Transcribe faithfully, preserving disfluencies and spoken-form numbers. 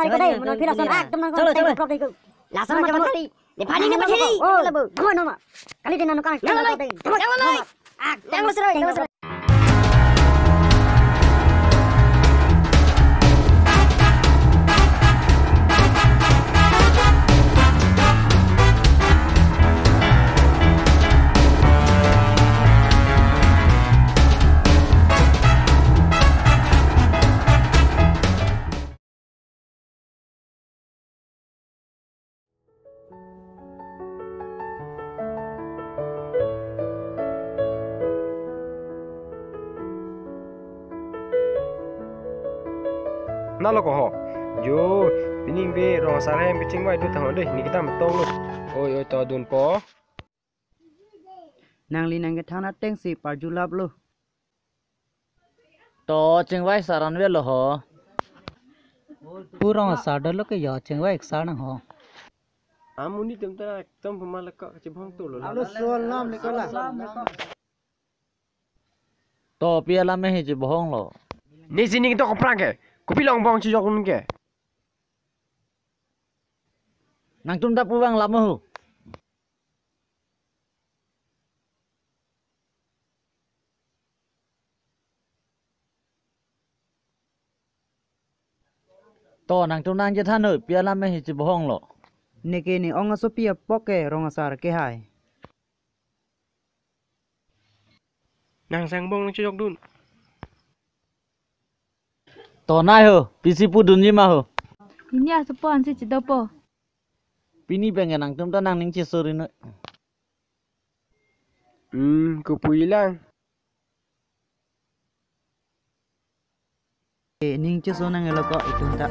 thari ko dei, mano phi lason, ah, tum nang chalo, chalo. Lason mano thari. Ne pani ne pani. Oh, nang labu. Nang labu. Kali din nang kang. Nang labu. Nang labu. Ah, nang labu. Nalo ko ho. Jo, pining be rong asar hem kachingvai dut tang ho dei, ne kedam tong lo. Oi, oi, to dunpo. Nangli nang kethan ateng si parjulap lo. To chingvai sar an velo ho. Pu rong asar dolo ke yo chingvai ik sar nang ho. Amonit atum ta ekdom pama leka kachibhong tulo. Alo sual nam ni kola. To pi alam he chibhong lo. Ne sining to koprang ke. Kopi long bong chijok nun ke. Nangtum ta pu vang lam ho. To nangtum nang chethan ho, pi alam he chibhong lo. Neke ne ong asopi apok ke rong asar kehai. Nang sangbong nang chejok dun. To nai ho, pisi pu dunji ma ho. Pini asopo ansi chedopo. Pini pengen nangtum ta nangning chesuri noi. Hmm, kopi lang. Eh, ning cheso nang elo ko itum ta.